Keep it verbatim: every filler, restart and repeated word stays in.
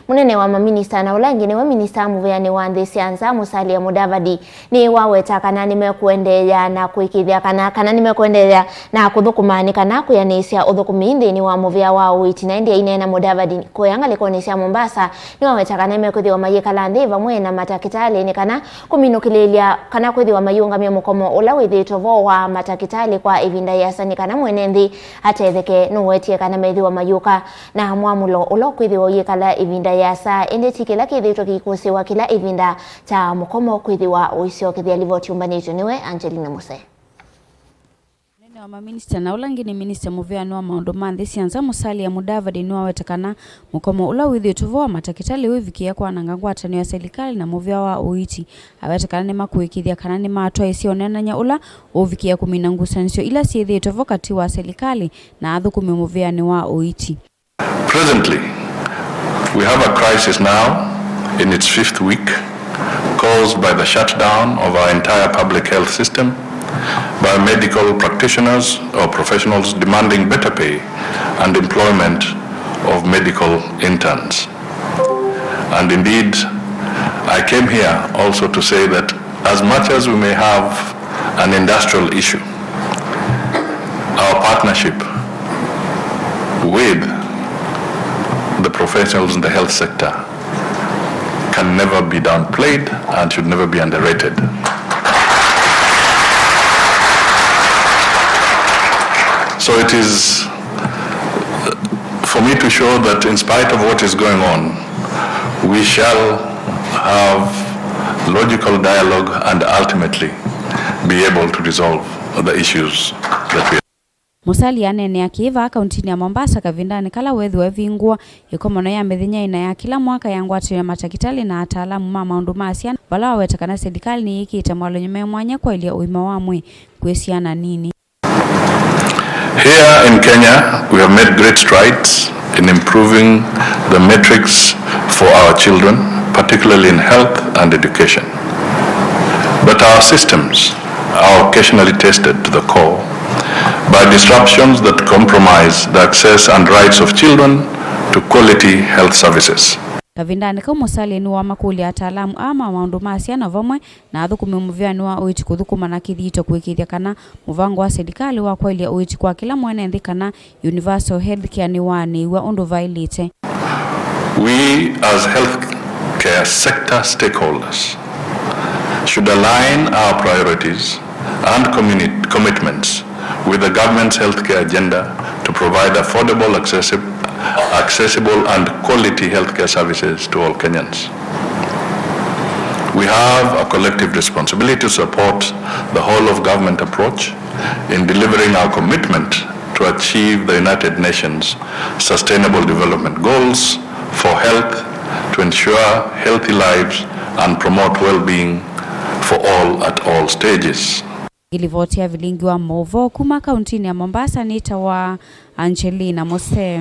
Mũnene wa maminista na ũla ĩngĩ nĩwe minista mũvĩanĩ wa nthĩ sya nza, Musalia Mudavadi, nĩwaweta kana nĩmekũendeea na kũĩkĩĩthya kana, kana nĩmekũendeea na kũthũkũma nĩ kana kwĩanĩsya ũthũkũmi nthĩnĩ wa mũvĩa wa ũiiti. Na ĩndĩ aineena, Mudavadi kũya ngalĩkonĩ sya Mombasa nĩwaweta kana nĩmekwĩthĩwa mayĩkala nthĩ vamwe na matakĩtalĩ nĩ kana kũminũkĩlĩĩlya kana kwĩthĩwa mayĩũngamya mũkomo ũla wĩthĩĩtwe vo wa matakĩtalĩ kwa ĩvinda yĩasa nĩ kana mwene nthĩ atetheke. Nũwetie kana methĩwa mayũka na mwamũlo ũla ũkwĩthĩwa ũyĩkala ĩvinda yĩasa, ĩndĩ ti kĩla kĩthĩĩtwe kĩikũsĩĩwa kĩla ĩvinda ta mũkomo kwĩthĩwa ũisyokethya. Livoti yũmbanĩtw'e nĩwe Angelina Muse. Mũnene wa maminista na ũla ĩngĩ nĩ minista mũvĩanĩ wa maũndũ ma nthĩ sya nza, Musalia Mudavadi, nĩwaweta kana mũkomo ũla wĩthĩĩtwe vo wa matakĩtalĩ ũivikĩĩa kwananga ngwatanĩo ya silikalĩ na mũvĩa wa ũiiti. Aweta kana nĩmakũĩkĩĩthya kana nĩmatwaĩsye ũneenany'a ũla ũũvikĩĩa kũmina ngusanĩsyo ila syĩthĩĩtwe vo katĩ wa silikalĩ na athũkũmi mũvĩanĩ wa ũiiti. Presently, we have a crisis now in its fifth week caused by the shutdown of our entire public health system by medical practitioners or professionals demanding better pay and employment of medical interns. And indeed, I came here also to say that as much as we may have an industrial issue, our partnership with the professionals in the health sector can never be downplayed and should never be underrated. So it is for me to show that in spite of what is going on, we shall have logical dialogue and ultimately be able to resolve the issues that we Musalia aneenea kĩĩ vaa kauntinĩ ya Mombasa kavindanĩ kala weethĩwa ĩvingũa ĩkomano ya mĩthenya ĩna ya kĩla mwaka ya ngwatanĩo ya matakĩtalĩ na ataalamu ma maũndũ ma syana, vala waweta kana silikalĩ nĩyĩkĩĩte moalan'yo me mwanya kwaĩlya ũima wa mwĩĩ kwĩ syana nini. Here in Kenya, we have made great strides in improving the metrics for our children, particularly in health and education. But our systems are occasionally tested to the core by disruptions that compromise the access and rights of children to quality health services. Kavindanĩ kau, Musalia nĩwamakũlya ataalamu aa ma maũndũ ma syana vamwe na athũkũmi mũvĩanĩ wa ũiiti kũthũkũma na kĩthito kũĩkĩĩthya kana mũvango wa silikalĩ wa kwaĩlya ũiiti kwa kĩla mwene nthĩ kana universal healthcare nĩwaanĩw'a ũndũ vaĩlĩte. We as healthcare sector stakeholders should align our priorities and communi-, commitments with the government's healthcare agenda to provide affordable, accessi-, accessible and quality healthcare services to all Kenyans. We have a collective responsibility to support the whole of government approach in delivering our commitment to achieve the United Nations Sustainable Development Goals for health, to ensure healthy lives and promote well-being for all at all stages. Ngĩlivoti ya vilingi wa maũvoo kuma kauntinĩ ya Mombasa nĩtawa Angelina Mose.